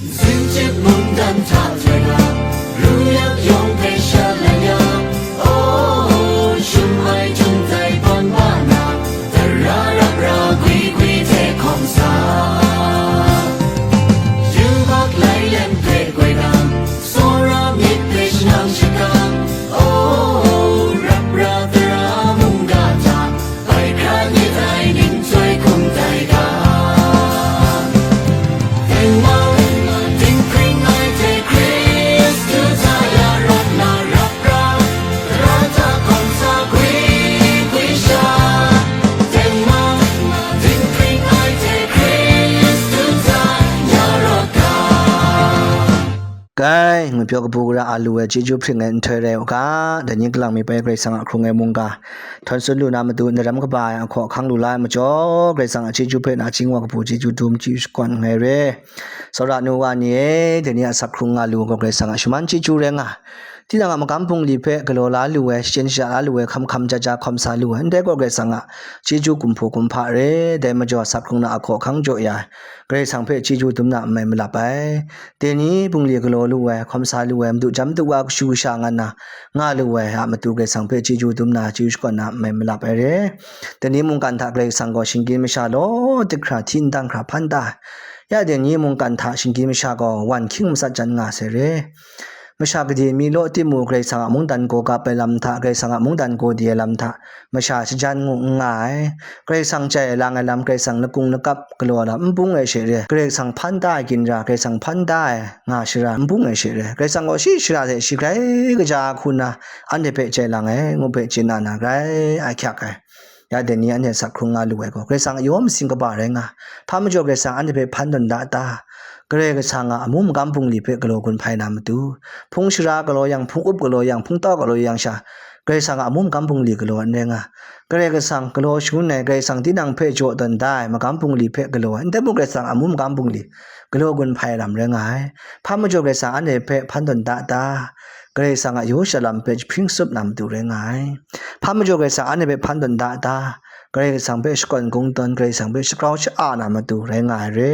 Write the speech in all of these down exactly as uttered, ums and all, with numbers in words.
Sinchip mungdan hta joi na, ru yak yawng hpe sha lai ya. Oh, shum ai jung dai tawn ba na, tara rap ra gwi gwi hte hkawm sa. Yubak lai lem hpe goi na, tsawra myit hpe shanang shakang. Oh, rap ra tara mungga hta, bai hkra myit ai ning chyoi hkum tai ga. Tengmau, dinghpring ai hte Hkristu hta ya rawt na rap ra, tara hta hkawm sa gwi gwi sha. Tengmau, dinghpring ai hte Hkristu hta ya rawt ga. Kai, ngwi pyaw kabu gara a lu ai chyeju hpring ai nhtoi rai u ga, dai ni kalang mi bai Karai Kasang a hkrung ai mungga htawn tsun lu na matu, ndaram kaba ai ahkaw ahkang lu la ai majaw, Karai Kasang a chyeju hpe nachying wa kabu chyeju dum chyu shakawn nngai re. Tsawra nu wa ni e, dai ni a asak hkrung nga lu gaw Karai Kasang a shaman chyeju rai nga. Tinang a magam bungli hpe galaw la lu ai, shachyen shaja la lu ai, hkam hkam ja ja hkawm sa lu ai, ndai gaw Karai Kasang a chyeju kumhpaw kumhpa re. Dai majaw, asak hkrung na ahkaw ahkang jaw ya ai, Karai Kasang hpe chyeju dum na n-, mai malap ai. Dai ni bungli galaw lu ai, hkawm sa lu ai, madu jam madu wa kashu kasha nga na, nga lu ai a matu Karai Kasang hpe chyeju dum na, chyeju shakawn na n-, mai malap ai re. Dai ni mungkan hta Karai Kasang gaw shinggyim masha law, dik hkra, hti ndang hkra hpan da ai. Ya dai ni mungkan hta shinggyim masha gaw wan hkying matsat jan nga sai re. Masha gade mi law timung, Karai Kasang a mungdan gaw gap ai lam hta, Karai Kasang a mungdan gaw di ai lam hta, masha shajan ngu n nga ai. Karai Kasang chye lang ai lam, Karai Kasang lakung lakap galaw lam n bung ai she re, Karai Kasang hpan da ai ginra, Karai Kasang hpan da ai nga shara n bung ai she re, Karai Kasang gaw shi shara hte shi grai kaja hku nna anhte hpe chye lang ai, ngu hpe chye na na grai ahkyak ai. Ya dai ni anhte asak hkrung nga lu ai gaw, Karai Kasang a yaw masing kaba rai nga, hpa majaw Karai Kasang anhte hpe hpan tawn da ta? Karai Kasang a amu magam bungli hpe galaw gun hpai na matu, hpung shara galaw yang, hpung up galaw yang, hpung tau galaw yang sha, Karai Kasang a amu magam bungli galaw n rai nga. Karai Kasang galaw shangun ai, Karai Kasang tinang hpe jaw tawn da ai magam bungli hpe galaw ai, ndai mung Karai Kasang a amu magam bungli galaw gun hpai lam rai nga ai. Hpa majaw Karai Kasang anhte hpe hpan tawn da ta? Karai Kasang a yaw sha lam hpe jahpring tsup na matu rai nga ai. Hpa majaw Karai Kasang anhte hpe hpan tawn da ta? Karai Kasang hpe shakawn kungdawn, Karai Kasang hpe shagrau sha-a na matu rai nga ai re.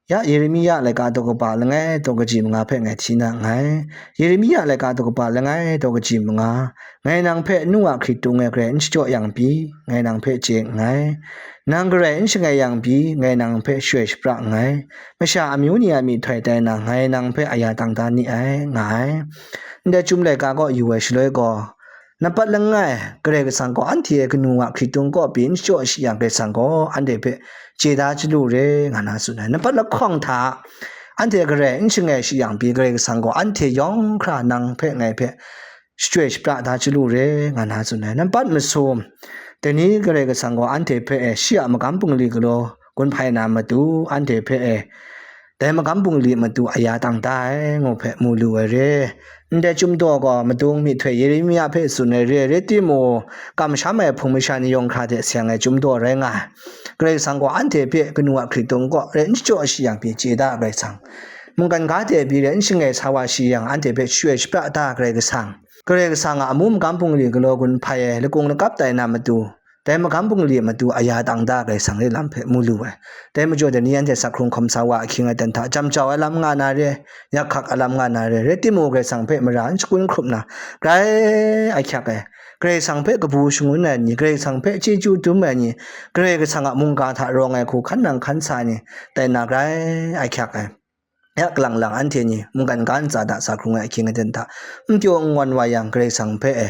Ya Yeremia laika daw kaba langai daw kaji manga hpe ngai hti na nngai. Yeremia laika daw kaba langai daw kaji manga. Ngai nang hpe nu a hkritung e garai n shachyaw yang pyi, ngai nang hpe chye nngai. Nang garai n shangai yang pyi, ngai nang hpe shaloi shapra nngai. Masha amyu ni a myihtoi tai na, ngai nang hpe aya tang da ni ai, nga ai. Ndai Chyum laika kaw yu ai shaloi gaw, nampat langai, Karai Kasang gaw anhte kanu a hkritung kaw pyi n shachyaw shi yang, Karai Kasang gaw anhte hpe chye da chyalu re, nga na tsun ai. Nampat lahkawng hta, anhte garai n shangai shi yang pyi, Karai Kasang gaw anhte yawng hkra nang hpe ngai hpe shachyoi shapra da chyalu re, nga na tsun ai. Nampat masum, dai ni Karai Kasang gaw anhte hpe e shi a magam bungli galaw gun hpai na matu, anhte hpe e dai magam bungli matu aya tang da ai, ngu hpe mu lu ai re. Ndai Chyum daw gaw madung myihtoi Yeremia hpe tsun ai re, rai timung, kamsham ai hpung masha ni yawng hkra hte seng ai Chyum daw rai nga ai. Karai Kasang gaw anhte hpe kanu a hkritung kaw rai n shachyaw shi yang pyi chye da ai Karai Kasang. Mungkan ga de pyi rai n shangai sa wa shi yang, anhte hpe shachyoi shapra da ai Karai Kasang. Karai Kasang a amu magam bungli galaw gun hpai ai, lakung lakap tai na matu, dai magam bungli matu aya tang da ai Karai Kasang re lam hpe mu lu ai. Dai majaw dai ni anhte asak hkrung hkawm sa wa ahkying aten hta jam jau ai lam nga na re, yak hkak ai lam nga na re, rai timung Karai Kasang hpe mara n shakun hkrup na, grai ahkyak ai. Karai Kasang hpe kabu shangun ai ni, Karai Kasang hpe chyeju dum ai ni, Karai Kasang a mungga hta rawng ai hku hkan nang hkan sa ai ni, tai na grai ahkyak ai. Ya kalang lang anhte ni mungkan ga ntsa hta sa hkrung ai ahkying aten hta n pyaw n ngawn wa yang, Karai Kasang hpe e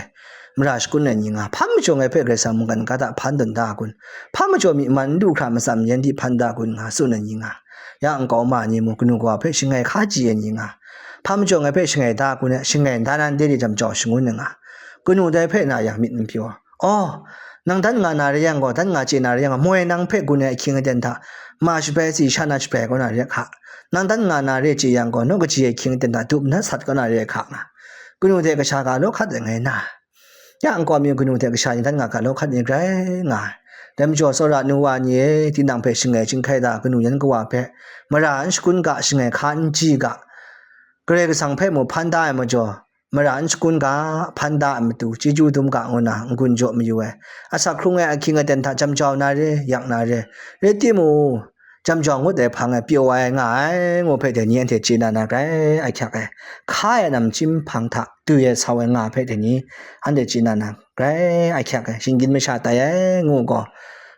mara shakun ai ni nga, hpa majaw ngai hpe Karai Kasang mungkan ga hta hpan tawn da kun, hpa majaw myi man n du hkra matsam yan di hpan da kun, nga tsun ai ni nga, ya nkau ma ni mung kanu kawa hpe shangai hka chye ai ni nga, hpa majaw ngai hpe shangai da kun e, shangai nta nan de de jam jau shangun ai nga, kanu dai hpe na yang myit n pyaw. Oh, nang dan nga na re yang gaw, dan nga chye na re yang gaw, moi nang hpe gun ai ahkying aten hta, ma shabai si sha na shabai kau na re hka. Nang dan nga na re chye yang gaw, naw kaji ahkying aten hta, dup nat sat kau na re hka nga. Kanu hte kasha ga law hkat ai ngai na. Ya nkau mi kanu hte kasha ni dan nga ga law hkat ni grai nga ai. Dai majaw, tsawra nu wa ni e, tinang hpe shangai chyinghkai da, kanu yan kawa hpe mara n shakun ga, shangai hka n ji ga, Karai Kasang hpe mu hpan da ai majaw, mara n shakun ga, hpan da ai matu, chyeju dum ga ngu na n-gun jaw mayu ai. Asak hkrung ai ahkying aten hta jam jau na re, yak na re, rai timung, Jam jaw ngut ai hpang e pyaw ai nga ai ngu hpe dai ni anhte chye na na grai ahkyak ai. Hka e namchyim hpang hta du e sau ai nga hpe dai ni anhte chye na na grai ahkyak ai. Shinggyim masha tai ai ngu gaw,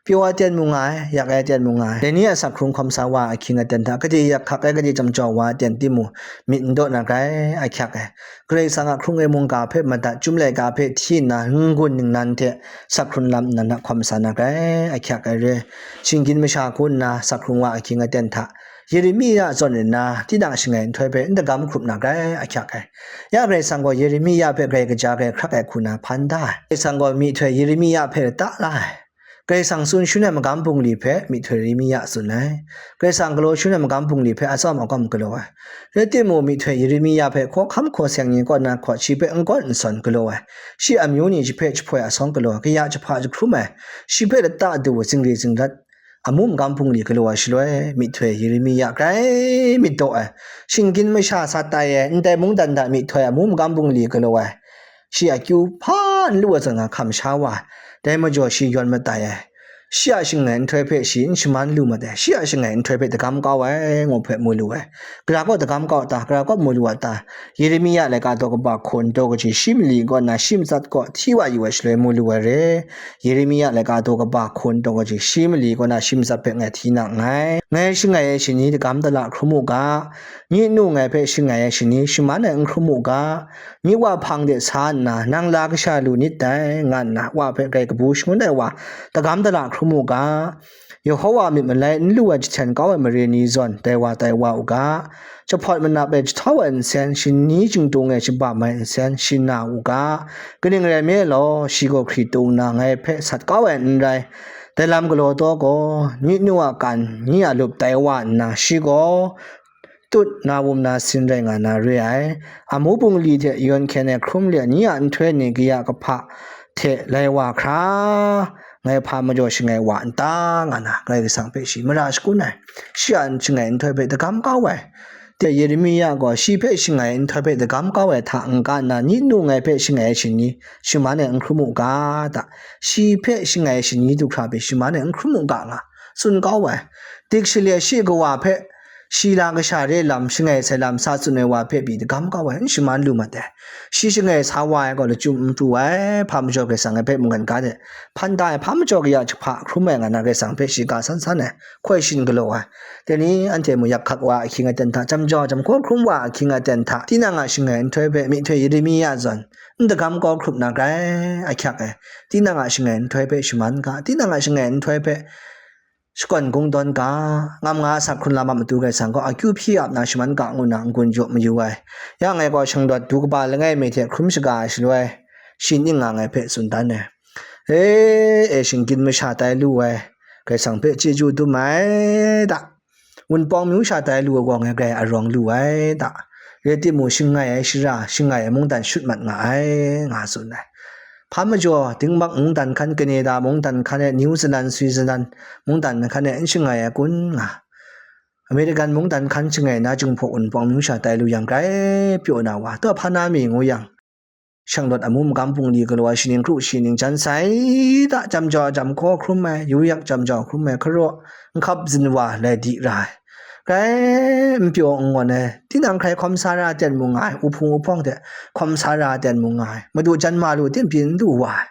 pyaw ai ten mu nga ai, yak ai ten mu nga ai. Dai ni a sak hkrung hkawm sa wa ahkying aten hta, gade yak hkak ai, gade jam jaw wa aten timung, myit n daw na grai ahkyak ai. Karai Kasang a hkrung e mungga hpe madat, chyum laika hpe hti nna, n-gun ningnan hte sak hkrun lam nnan hta hkawm sa na grai ahkyak ai re. Shinggyim masha hku nna sak hkrung wa ahkying aten hta, Yeremia zawn nna, tinang shangai nhtoi hpe n dagam hkrup na grai ahkyak ai. Ya Karai Kasang gaw Yeremia hpe grai kaja, grai hkrak ai hku na hpan da ai. Karai Kasang gaw myihtoi Yeremia hpe lata la ai. Karai Kasang tsun shangun ai magam bungli hpe myihtoi Yeremia tsun ai. Karai Kasang galaw shangun ai magam bungli hpe atsawm akawm galaw ai. Rai timung, myihtoi Yeremia hpe hkawhkam hkaw seng ni kaw na hkawt, shi hpe n-gawn n-sawn galaw ai. Shi amyu ni shi hpe jahpoi asawng galaw ai, kaya jahpa jahkrum ai, shi hpe lata du, zingri zingrat, amu magam bungli galaw ai shaloi, myihtoi Yeremia grai myit daw ai, shinggyim masha sat tai ai, ndai mungdan hta myihtoi amu magam bungli galaw ai, shi akyu hpa n lu ai zawn nga hkam sha wa ai, dai majaw shi yawn matai ai. Shi a shangai nhtoi hpe shi n shaman lu mat ai, shi a shangai nhtoi hpe dagam kau ai, ngu hpe mu lu ai. Gara kaw dagam kau ta, gara kaw mu lu a ta? Yeremia laika daw kaba hkun daw kaji shi mali kaw na shi matsat kaw hti wa yu ai shaloi mu lu ai re. Yeremia laika daw kaba hkun daw kaji shi mali kaw na shi matsat hpe ngai hti na nngai. Ngai shangai ai shani dagam dala hkrum u ga, myi nu ngai hpe shangai ai shani shaman ai n hkrum u ga, myi wa hpang de sa nna, nang la kasha lu nit dai, nga nna wa hpe grai kabu shangun ai wa dagam dala hkrum u ga, Yehowa myit malai n lu ai jahten kau ai mare ni zawn dai wa tai wa u ga, jahpawt manap ai jahtau ai nsen, shani chingtung e shabam ai nsen, shi na u ga, kaning rai nme law, shi gaw hkritung nna ngai hpe sat kau ai n rai. Dai lam galaw taw gaw, myi nu a kan, myi a lup tai wa nna, shi gaw tut na wum na sin rai nga na re ai. Amu bungli hte yawn hkyen ai hkrum let ni a nhtoi ni kaya kahpa hte lai wa hkra, ngai hpa majaw shangai wa n ta, nga na Karai Kasang hpe shi mara shakun ai. Shi a shangai nhtoi hpe dagam kau ai. Te Yeremia gaw shi hpe shangai nhtoi hpe dagam kau ai hta n-ga nna, myi nu ngai hpe shangai ai shani shaman ai n hkrum u ga ta? Shi hpe shangai ai shani du hkra pyi shaman ai n hkrum u ga, nga tsun kau ai. Dik shale shi kawa hpe shi la kasha re lam, shangai sai lam sa tsun ai wa hpe pyi dagam kau ai, n shaman lu mat ai. Shi shangai sa wa ai gaw lachyum n pru ai, hpa majaw Karai Kasang ai hpe mungkan ga de hpan da ai, hpa majaw kaya jahpa hkrum ai, nga na Karai Kasang hpe shi ga san san ai, hkoi shin galaw ai. Dai ni anhte mung yak hkak wa ahkying aten hta, jam jaw jam hkaw hkrum wa ahkying aten hta, tinang a shangai nhtoi hpe myihtoi Yeremia zawn n dagam kau hkrup na grai ahkyak ai. Tinang a shangai nhtoi hpe shaman ga, tinang a shangai nhtoi hpe shakawn kungdawn ga, ngam nga a sak hkrun lam a matu Karai Kasang gaw akyu hpyi ap na shaman ga, ngu na n-gun jaw mayu ai. Ya ngai gaw shanglawt du kaba langai mi hte hkrum shaga ai shaloi, shi ning nga ngai hpe tsun dan ai. E, e, shinggyim masha tai lu ai, Karai Kasang hpe chyeju dum ai da. Wunpawng myu sha tai lu ai gaw ngai grai arawng lu ai da. Rai timung, shangai ai shara, shangai ai mungdan shut mat nga ai, nga tsun ai. Hpa majaw, Denmark mungdan hkan, Canada mungdan hkan e, New Zealand, Switzerland mungdan hkan e n shangai ai kun nga. American mungdan hkan shangai na, Jinghpaw Wunpawng myu sha tai lu yang, grai pyaw na wa, taw hpa na mi ngu yang, shanglawt amu magam bungli galaw ai, shaning kru shaning jan sai da, jam jaw jam hkaw hkrum ai, yu yak jam jaw hkrum ai, hkaraw nhkap zin wa lai di ra ai. Grai n pyaw n ngawn ai, tinang hkrai hkawm sa ra ten mu nga ai, uhpung uhpawng hte hkawm sa ra ten mu nga ai, madu jan ma lu, tinpyi n du wa ai.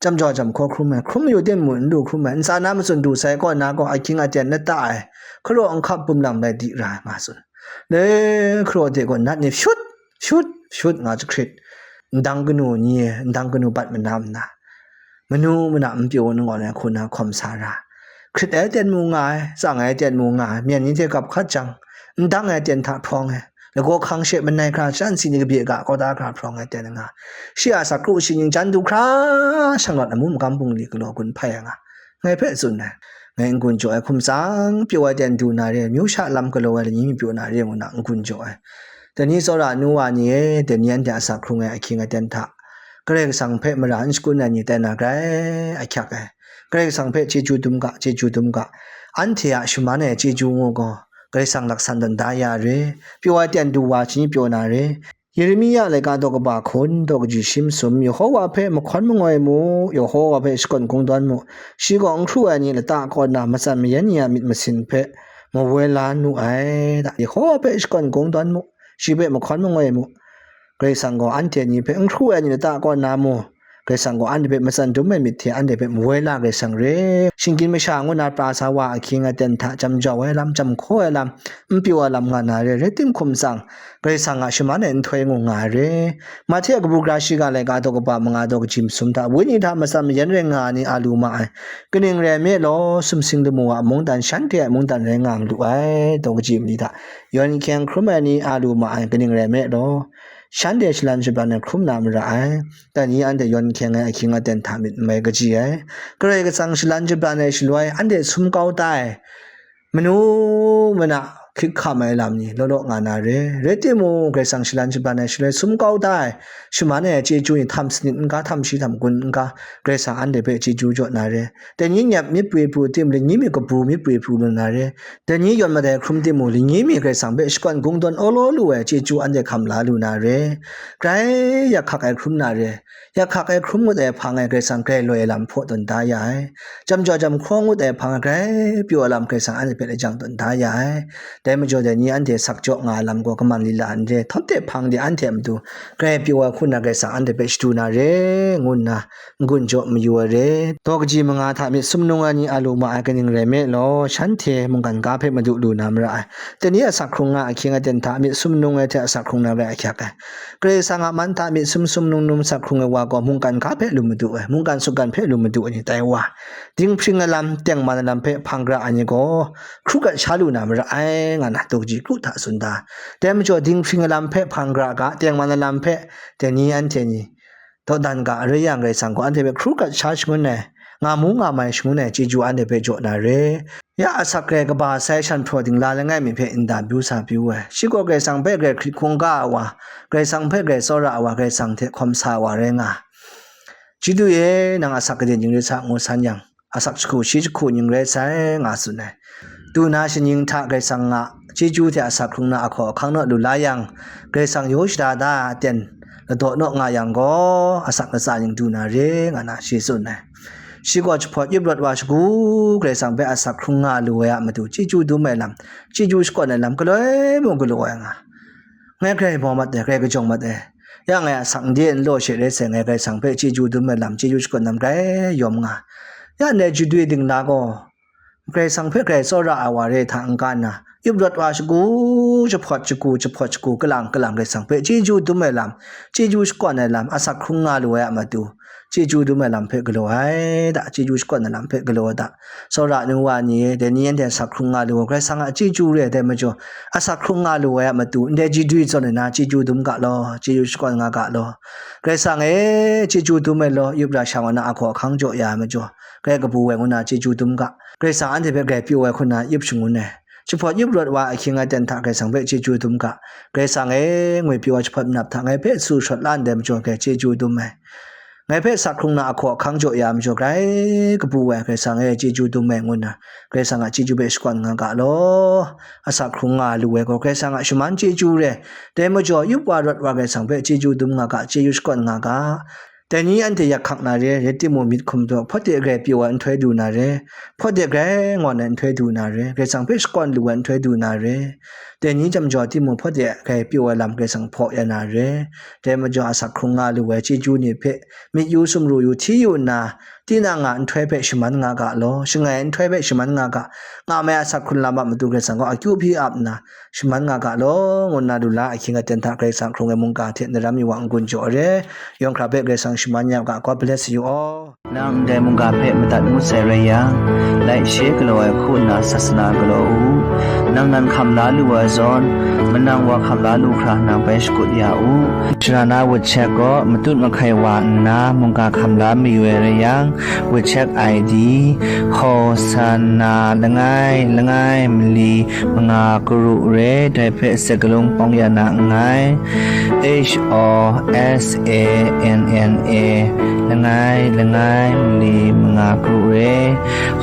Jam jaw jam hkaw hkrum ai, hkrum yu, tinpyi n du hkrum ai, ntsa na matsun du sai kaw na gaw, ahkying aten lata ai, hkaraw nhkap bum lam lai di ra ai, nga tsun. Le hkaraw de gaw nat ni hpyut, hpyut, hpyut nga jahkrit. Ndang kanu ni, ndang kanu bat manam nna, manu mana n pyaw n ngawn ai hku na hkawm sa ra. Hkrit ai ten mu nga ai, tsang ai ten mu nga ai, myen ni hte gap hkat jang, ndang ai ten hta hprawng ai, lagaw hkang she manai hkra, shan si ni kabye ga kawda hkra hprawng ai ten nga. Shi a sak kru shi ning jan du hkra, shanglawt amu magam bungli galaw gun hpai ai nga. Ngai hpe tsun ai. Ngai n-gun jaw ai hkum tsang, pyaw ai ten du na re, myu sha lam galaw ai lani mi pyaw na re ngu na n-gun jaw ai. Dai ni tsawra nu wa ni e, dai ni anhte a sak hkrung ai ahkying aten hta, Karai Kasang hpe mara n shakun ai ni tai na grai ahkyak ai. Karai Kasang hpe chyeju dum ga, chyeju dum ga. Anhte a shaman ai chyeju ngu gaw, Karai Kasang laksan dan da ya re, pyaw ai ten du wa shi ni pyaw na re, Yeremia laika daw kaba hkun daw kaji shi masum, Yehova hpe mahkawn mangoi mu, Yehova hpe shakawn kungdawn mu, shi gaw n hkru ai ni lata kaw na matsan mayan ni a myit masin hpe mawoi la nu ai. Yehova hpe shakawn kungdawn mu, shi hpe mahkawn mangoi mu, Karai Kasang gaw anhte ni hpe n hkru ai ni lata kaw na mu, Karai Kasang gaw anhte hpe matsan dum ai myit hte anhte hpe mawoi la Karai Kasang re. Shinggyim masha ngu na pra sa wa ahkying aten hta jam jau ai lam, jam hkaw ai lam, n pyaw ai lam nga na re, rai timung hkum tsang, Karai Kasang a shaman ai nhtoi ngu nga ai re. Mahte a kabu gara shiga laika daw kaba manga daw kaji masum hta, wenyi hta matsan mayan rai nga ai ni a lu ma ai. Kaning rai nme law, sumsing lamu a mungdan shanhte a mungdan rai nga malu ai, daw kaji mali hta yawn hkyeng hkrum ai ni a lu ma ai, kaning rai nme law, shanhte shalan shabran ai hkrum na mara ai. Dai ni anhte yawn hkyeng ai ahkying aten hta myit n mai kaji ai. Karai Kasang shalan shabran ai shaloi, anhte sum kau tai, manu mana hkrit hkam ai lam ni law law nga na re. Rai timung, Karai Kasang shalan shabran ai shaloi sum kau tai, shaman ai chyeju ni htam sanit n ga, htam shi htam gun n ga, Karai Kasang anhte hpe chyeju jaw na re. Dai ni nyap myit pru pru tim, dai ni myit kabu myit pru pru lu na re. Dai ni yawn mat ai hkrum timung, dai ni myit Karai Kasang hpe shakawn kungdawn awlaw lu ai chyeju anhte hkam la lu na re. Grai yak hkak ai hkrum na re. Yak hkak ai hkrum ngut ai hpang e Karai Kasang grai loi ai lam hpaw tawn da ya ai. Jam jau jam hkaw ngut ai hpang e grai pyaw ai lam Karai Kasang anhte hpe lajang tawn da ya ai. Dai majaw dai ni anhte sak jaw nga ai lam gaw kaman lila n re, htawt de hpang de anhte a matu grai pyaw ai hku na Karai Kasang anhte hpe shadu na re, ngu nna n-gun jaw mayu ai re. Daw kaji manga hta myit sumnung ai ni a lu ma ai kaning rai nme law, shanhte mungkan ga hpe madu lu na mara ai. Dai ni asak hkrung nga ahkying aten hta myit sumnung ai hte asak hkrung na rai ahkyak ai. Karai Kasang a man hta myit sum sumnung num asak hkrung ai wa gaw mungkan ga hpe lu madu ai, mungkan sutgan hpe lu madu ai ni tai wa. Dinghpring ai lam, tengman ai lam hpe hpang gara ai ni gaw, hkru gat sha lu na mara ai, nga na daw kaji kru hta tsun da. Dai majaw dinghpring ai lam hpe hpang gara ga, tengman ai lam hpe dai ni anhte ni dawdan ga, a rai yang Karai Kasang gaw anhte hpe hkru gat sha shangun ai, nga mu nga mai shangun ai chyeju anhte hpe jaw na re. Ya asak grai kaba sai shan hpraw dingla langai mi hpe nda byu sa byu ai. Shi gaw Karai Kasang hpe grai hkrit hkungga ai wa, Karai Kasang hpe grai tsawra ai wa, Karai Kasang hte hkawm sa ai wa rai nga. Chyeju e, nang asak kaden jingrit sa ngu san yang, asak jahku shi jahku ning rai sai, nga tsun ai. Du na shaning hta Karai Kasang a chyeju hte asak hkrung na ahkaw ahkang naw lu la yang, Karai Kasang yaw shada da aten ladaw naw nga yang gaw, asak latsa ning du na re, nga na shi tsun ai. Shi gaw jahpawt yup rawt wa shagu Karai Kasang hpe asak hkrung nga lu ai a matu chyeju dum ai lam, chyeju shakawn ai lam galoi mung galaw ai nga. Ngai grai mau mat ai, grai kajawng mat ai. Ya ngai asak n de n law she rai sai, ngai Karai Kasang hpe chyeju dum ai lam, chyeju shakawn lam grai yawm nga. Ya ndai chyeju dingla gaw, Karai Kasang hpe grai tsawra ai wa re hta n-ga nna, yup rawt wa shagu, jahpawt shagu, jahpawt shagu, kalang kalang Karai Kasang hpe chyeju dum ai lam, chyeju shakawn ai lam, asak hkrung nga lu ai a matu, chyeju dum ai lam hpe galaw ai da, chyeju shakawn ai lam hpe galaw ai da. Tsawra nu wa ni, dai ni anhte asak hkrung nga lu ai, Karai Kasang a chyeju re ai dai majaw, asak hkrung nga lu ai a matu, ndai chyeju zawn ai na chyeju dum ga law, chyeju shakawn nga ga law. Karai Kasang e, chyeju dum ai law, yup ra sha wa na ahkaw ahkang jaw ya ai majaw, grai kabu ai ngu na chyeju dum ga. Karai Kasang anhte hpe grai pyaw ai hku na yup shangun ai. Jahpawt yup rawt wa ahkying aten hta Karai Kasang hpe chyeju dum ga. Karai Kasang e, ngwi pyaw ai jahpawt manap hta ngai hpe su shawt la ndai majaw grai chyeju dum ai. Ngai hpe asak hkrung na ahkaw ahkang jaw ya majaw grai kabu ai Karai Kasang e, chyeju dum ai ngu nna, Karai Kasang a chyeju hpe shakawn nga ga law. Asak hkrung nga lu ai gaw Karai Kasang a shaman chyeju re. Dai majaw yup wa rawt wa Karai Kasang hpe chyeju dum nga ga, chyeju shakawn nga ga. Dai ni anhte yak hkak na re, rai timung myit hkum daw, hpawt de grai pyaw ai nhtoi du na re, hpawt de grai ngawn ai nhtoi du na re, Karai Kasang hpe shakawn lu ai nhtoi du na re. Dai ni jam jaw timung hpawt de grai pyaw ai lam Karai Kasang hpaw ya na re. Dai majaw asak hkrung nga lu ai chyeju ni hpe myit yu, sumru yu, hti yu nna, tinang a nhtoi hpe shaman nga ga law, shangai nhtoi hpe shaman nga ga, nga mai asak hkrun lam a matu Karai Kasang gaw akyu hpyi ap nna, shaman nga ga law, ngu nna lu la ahkying aten hta Karai Kasang hkrung ai mungga hte na ram yu wa n-gun jaw re, yawng hkra hpe Karai Kasang shaman ya u ga, God bless you all. Nang ndai mungga hpe madat ngut sai rai yang, like, share galaw ai hku nna sasana galaw u. Nang nan hkam la lu ai zawn, manang wa hkam la lu hkra nang bai shakut ya u. Shara na WeChat gaw matut mahkai wa nna mungga hkam la mayu ai rai yang, WeChat I D, Hosanna langai langai mali manga karu re, dai hpe sakalung pawng ya na nngai. H O S A N N A langai langai mali manga karu re,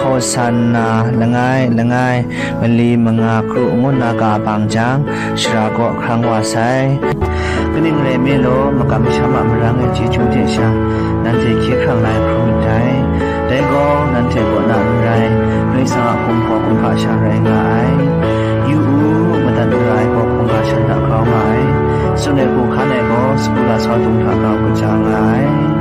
Hosanna langai langai mali manga karu ngu nna ga bang jang, shara kaw hkrang wa sai. Kaning rai nme law, makam masham a marang e chyeju hte sha, nanhte hkye hkrang na ai hkrum myit dai. Dai gaw, nanhte kaw na n rai, Karai Kasang a hkum gaw kumhpa sha rai nga ai. Yu u, madat mara ai gaw hkungga shan hta grau nga ai. Tsun ai hku hkan ai gaw, sagu lasau dung hta grau kaja nga ai.